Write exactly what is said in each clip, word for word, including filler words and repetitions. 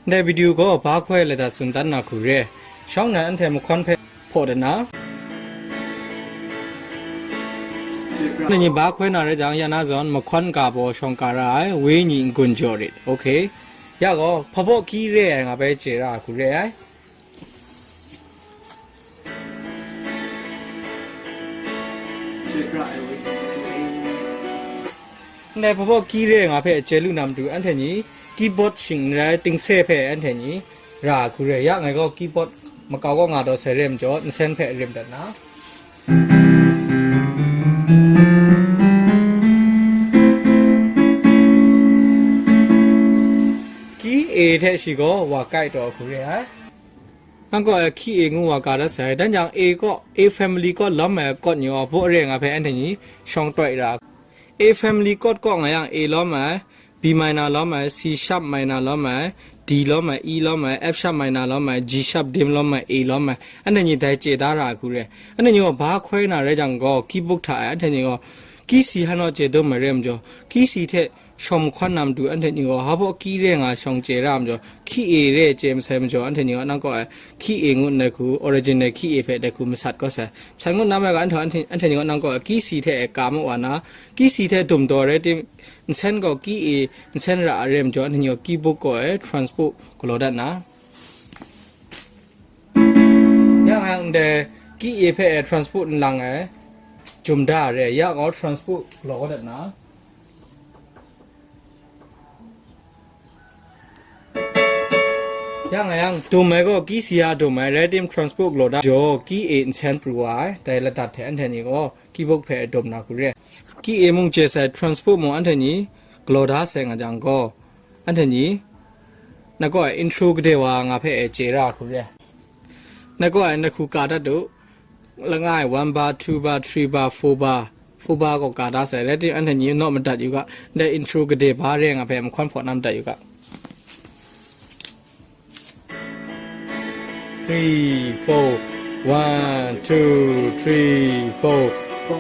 Ndai video gaw ba hkoi lata tsun dan na hku re. Shawng nan anhte mahkawn hpe hpaw dat na, nang ni ba hkoi na rai jang, ya na zawn mahkawn ga baw shawng ka ra ai, wenyi n-gun jaw rit. Okay. Ya gaw, hpabaw ki re ai nga bai chye ra ai hku re ai. Ndai hpabaw ki re nga hpe chye lu na matu, anhte ni keyboard shing n rai, tingse hpe anhte ni ra ai hku re. Ya ngai gaw keyboard makau kaw nga daw sai re majaw, nsen hpe rim dat na. Ki A hte shi gaw wa kai taw ai hku re ai. Nang kaw e ki A ngu wa ka dat sai. Dan jang A kaw, A family kaw lawm ai chord ni gaw, baw re nga hpe anhte ni shawng toi ra. A family chord kaw nga yang A lawm ai, B minor lawm ai, C sharp minor lawm ai, D lawm ai, E lawm ai, F sharp minor lawm ai, G sharp dim lawm ai, A lawm ai, anhte ni dai chye da ra ai hku re. Anhte ni gaw ba hkoi na rai jang gaw, keyboard hta e anhte ni gaw, ki si han naw chye dum ai re majaw, ki si hte shawng mahkawn na matu, anhte ni gaw hpabaw ki re nga shawng chye ra majaw, ki A re chye masai majaw, anhte ni gaw nang kaw e ki A ngu ndai hku, original ki A hpe dai hku masat kawt sai. Masat ngut na mai ga, anhte, anhte, anhte ni gaw nang kaw e ki si hte e ka mu wa na, ki si hte dum taw rai tim, nsen gaw ki A, nsen ra ai re majaw, anhte ni gaw keyboard kaw e transpose galaw dat na. Ya nga yang ndai ki A hpe e transpose n lang ai, jum da ai re, ya gaw transpose galaw dat na. Ya nga yang, dum ai gaw ki si a dum ai, rai tim transpose galaw da jaw, ki A nsen pru wa ai, dai ladat hte anhte ni gaw keyboard hpe dum na hku re. Ki A mung chye sai, transpose mung anhte ni galaw da sai nga jang gaw, anhte ni, nang kaw e intro gade wa nga hpe e chye ra hku re. Nang kaw e nang hku ka dat u. Langai, one bar, two bar, three bar, four bar, four bar gaw ka da sai, rai tim anhte ni naw madat yu ga, ndai intro gade ba re nga hpe mahkawn hpaw na madat yu ga. Three, four, one, two, three, four,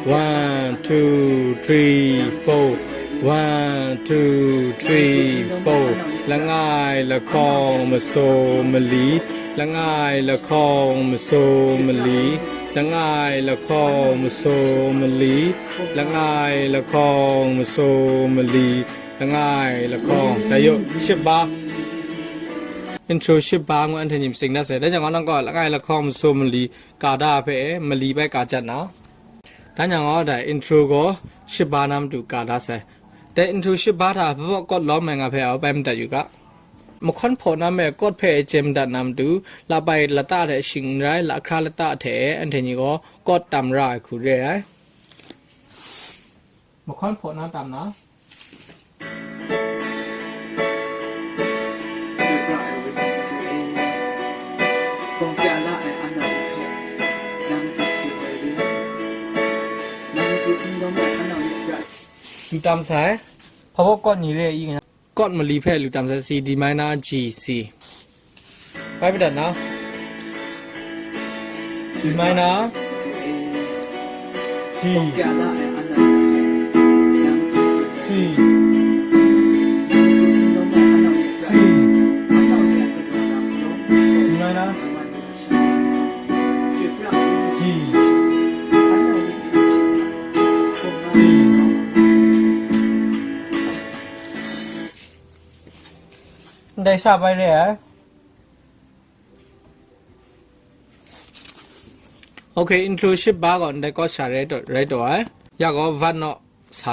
one, two, three, four, one, two, three, four. Langai, lahkawng, masaw, mali, langai, lahkawng, masaw, mali, langai, lahkawng, masaw, mali, langai, lahkawng, masaw, mali, langai, lahkawng. Dai yu, ship ba. Intro ship ba ngu anhte ni matsing dat sai. Dai jang gaw nang kaw langai, lahkawng, masaw, mali ka da hpe e, mali bai ka jat na. Dan jang gaw dai intro gaw ship ba na matu ka da sai. Dai intro ship ba hta hpabaw chord lawm ai nga hpe au bai madat yu ga. Mahkawn hpaw na me chord hpe chye madat na matu, labai lata hte shing n rai, lahkra lata hte anhte ni gaw chord tam ra ai hku re ai. Mahkawn hpaw na tam na. Lu tam sai. Hpabaw chord ni re i nga. Chord mali hpe lu tam sai, C, D minor, G, C. Bai madat na. D minor, G, C, C, D minor, G, C. Ndai sha bai re ai. Okay, intro ship ba gaw ndai chord sha rai taw, rai taw ai. Ya gaw, vat naw sa.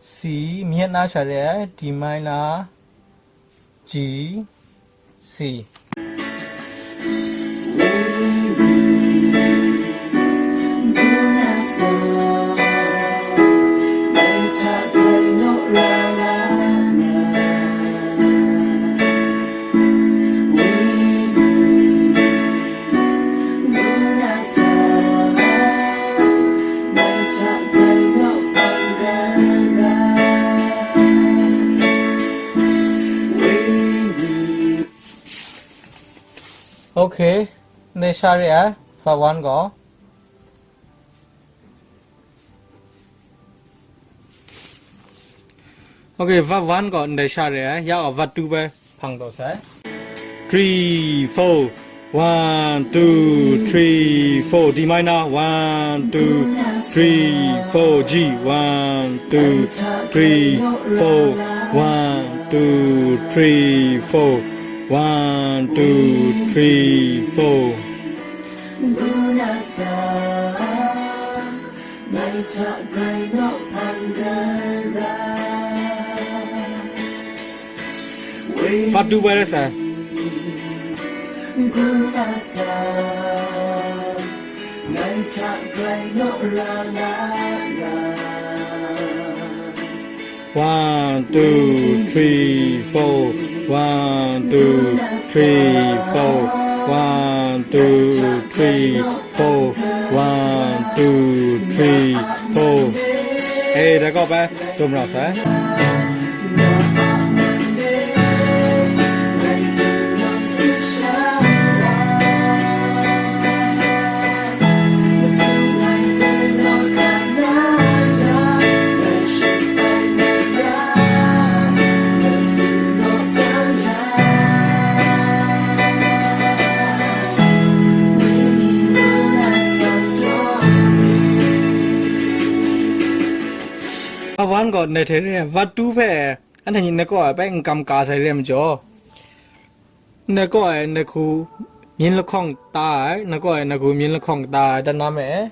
C, myit na sha re ai, D minor, G, C. Okay, ndai sha re ai, verb one gaw. Okay, verb one gaw ndai sha re ai, ya gaw verb two bai hpang taw sai. Three, four. One, two, three, four. D minor. One, two, three, four. G. One, two, three, four. One, two, three, four. One, two, three, four. Ngu na sa, ngai hta grai naw hpan gara. Fatu bai la sa. Ngu na sa, ngai hta grai naw ra na nga. One, two, three, four. One, two, three, four. One, two, three, four. One, two, three, four. Eh, dai kaw bai dum ra sai. Verb one gaw ndai hte re ai, verb two hpe anhte ni nat kaw ai bai n kam ka sai re ai majaw, nat kaw ai nat hku myin lahkawng ta ai, nat kaw ai nat hku myin lahkawng ta ai, dan na me ai.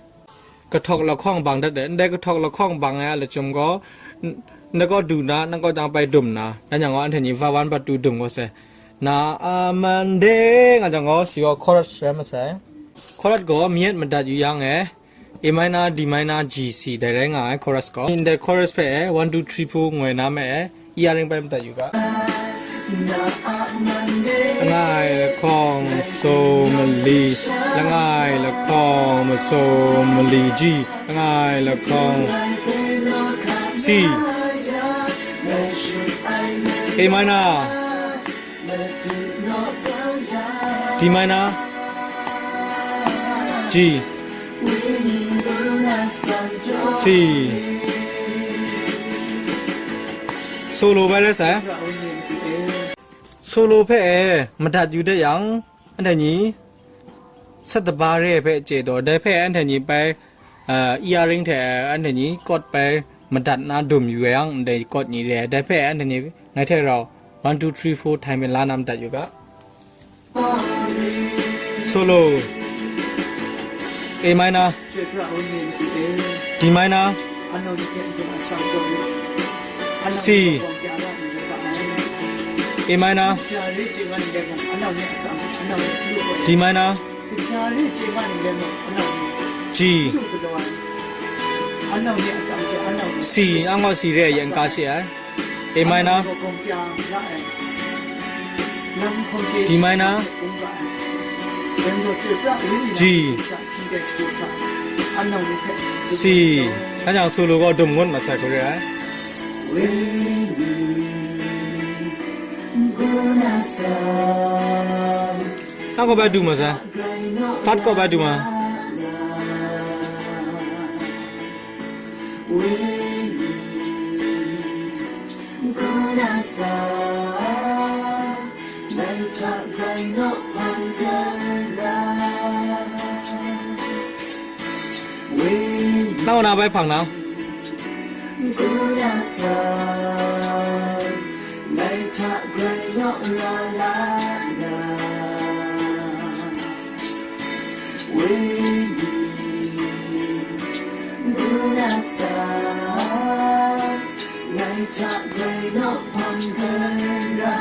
Kahtawk lahkawng bang dat ai, ndai kahtawk lahkawng bang ai a lachyum gaw, n-, nat kaw du na, nat kaw jang bai dum na, dan yang gaw anhte ni verb one verb two dum gaw sai. Na a man de nga jang gaw, shi gaw chorus rai masai. Chorus gaw mayat madat yu yang e, A minor, D minor, G, C, dai rai nga ai chorus gaw. Ndai chorus hpe e, one, two, three, four ngoi na me e, E ring bai madat yu ga. Langai lahkawng so mali, langai lahkawng maso mali G, langai lahkawng C, A minor, D minor, G, C. Solo bai la sai. Solo hpe e madat yu dat yang, anhte ni sat daba re ai hpe chye taw, dai hpe anhte ni bai, ah, E ring hte anhte ni chord bai madat na dum yu yang, ndai chord ni re ai. Dai hpe anhte ni ngai hte rau one, two, three, four htai myit la na madat yu ga. Solo. A minor. D minor. C. A minor. D minor. G. C. Ang gaw C re ai, yen ka shi ai. A minor, D minor, G, C. Kan yang solo gaw dum ngut masai hku re ai. Nang kaw bai du masai. Fat kaw bai du ma. Wenyi, ngu na sa, ngai hta grai naw hpan gara. Wenyi, nau na bai hpang na. Ngu na sa, ngai hta grai naw ra la na. Wenyi, ngu na sa, ngai hta grai naw hpan gara.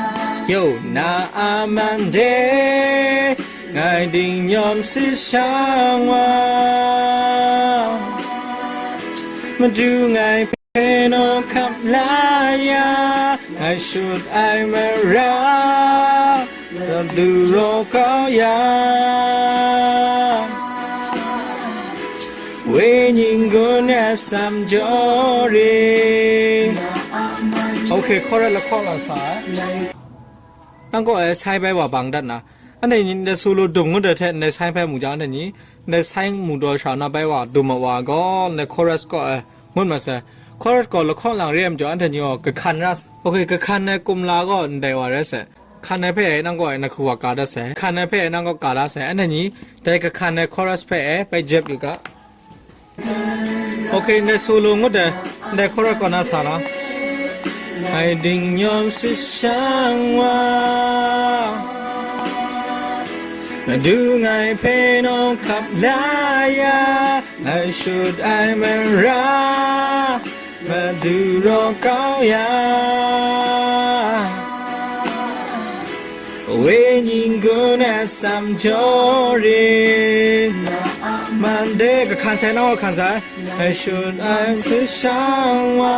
Yo, na a man de, ngai dingnyawm si shang wa. Madu ngai hpe naw hkap la ya, ngai shut ai mara. Rap du raw kau ya, wenyi ngu na sam jaw re. Okay, chorus lahkawng lang sa ai. Nang kaw e sai bai wa bang dat na. Anhte ni ndai solo dum ngut ai hte ndai sign hpe mu jang, anhte ni ndai sign mu daw sha na bai wa dum ai wa gaw, ndai chorus kaw ai ngut mat sai. Chorus gaw lahkawng lang re ai majaw, anhte ni gaw kahkan ra, okay, kahkan ai kumla gaw ndai wa rai sai. Hkan ai hpe e nang kaw e na hku wa ka dat sai. Hkan ai hpe e nang kaw ka da sai. Anhte ni dai kahkan ai chorus hpe e bai jep yu ga. Okay, ndai solo ngut ai, ndai chorus kaw na sa na. Ngai dingnyawm sit shang wa, madu ngai hpe naw hkap la ya, ngai shut ai mara, madu raw kau ya. Wenyi n-gun ai atsam jaw rit, mande kahkan sai, nang gaw hkan sai. Ngai shut ai sit shang wa,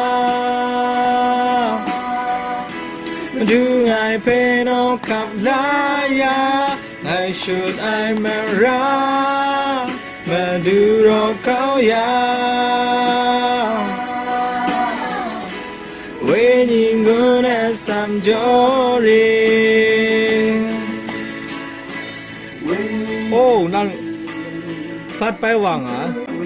madu ngai hpe naw hkap la ya, ngai shut ai mara, madu raw kau ya. Wenyi n-gun ai atsam jaw rit. Oh, nang vat bai wa nga.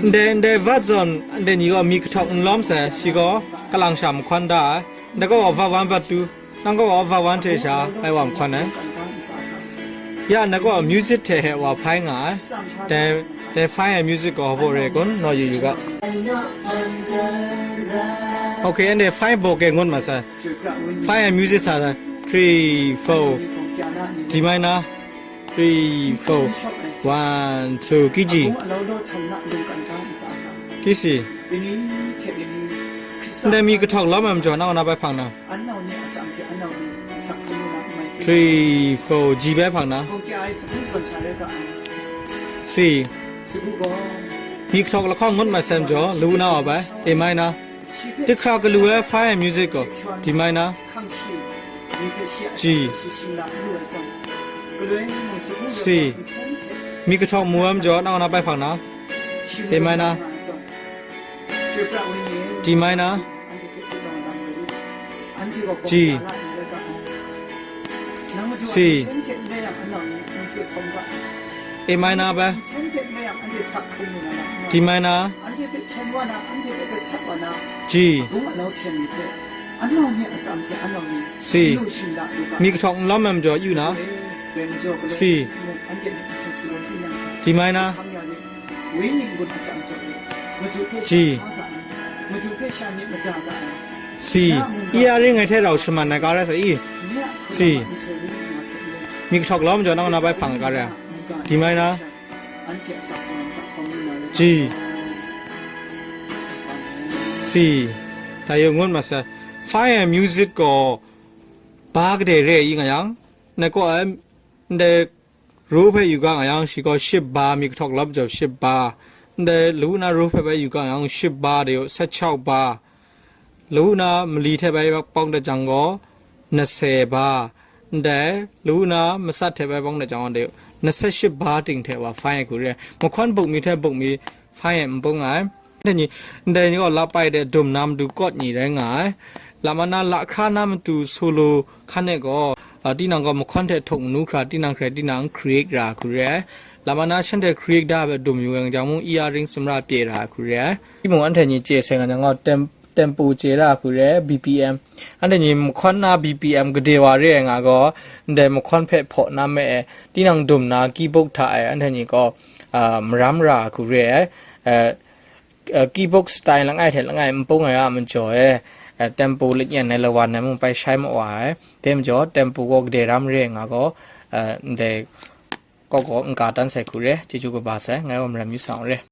Ndai, ndai vat zawn, ndai ni gaw mi kahtawk n lawm sai, shi gaw kalang sha mahkawn da ai. Ndai gaw vat wan vat tu, nang gaw vat wan hte sha bai wa mahkawn ai. Ya, ndai gaw music hte he wa hpai nga ai. Dai, dai hpai ai music gaw hpa re kun, naw yu yu ga. Okay, ndai hpai baw ke ngut mat sai. Hpai ai music sa sai. Three, four. D minor. Three, four. One, two, kiji. Kisi. Ndai mi kahtawk lawm ai majaw, nang na bai hpang na. Three, four, G bai hpang na. C. Mi kahtawk lahkawng ngut mat sai majaw, lu na wa bai, A minor. Dihkra galu ai hpai ai music gaw, D minor. G. C. Mi kahtawk mu ai majaw, nang na bai hpang na. A minor. D minor. G. C. A minor bai. D minor. G. C. Mi kahtawk n lawm ai majaw yu na. C. D minor. G. C. E earring ngai hte rau shaman ai ka rai sa i. C. Mi kahtawk lawm majaw nang na bai hpang ai ka rai. D minor. G. C. Dai yu ngut mat sai. Hpai ai music gaw ba kadai re ai nga yang, ndai kaw ai, ndai ro hpe yu ga nga yang, shi gaw ship ba, mi kahtawk lawm majaw ship ba. Ndai lawu na ro hpe bai yu ga nga yang, ship ba de yu, set chau ba. Lawu na mali hte bai bawng dat jang gaw, nase ba. Ndai lawu na matsat hte bai bawng dat jang gaw, de yu, nase ship ba ting hte wa hpai ai hku re ai. Mahkawn buk mi hte buk mi hpai ai n bung ai. Ndai ni, ndai ni gaw lapai de dum na matu kawt ni rai nga ai. Lama na lahkra na matu solo hkan e gaw, a, tinang gaw mahkawn hte htuk manu hkra, tinang hkrai tinang create ra ai hku re ai. Lama na shanhte create da ai hpe dum yu yang jang mung, E earring sumra pye ra ai hku re ai. Timung anhte ni chye sai nga jang gaw, tem-, tempo chye ra ai hku re ai, B P M. Anhte ni mahkawn na B P M gade wa re ai nga gaw, ndai mahkawn hpe hpaw na me ai, tinang dum na keyboard hta e, anhte ni gaw, a, maram ra ai hku re ai. A, a, keyboard style langai hte langai n pung ai a majaw e, a, tempo lanyan ai lawan ai mung bai shai ma wa ai. Dai majaw, tempo gaw gade ram re ai nga gaw, a, ndai kaw gaw n ka tan sai hku re, chyeju kaba sai, ngai gaw maram yu sa ai re.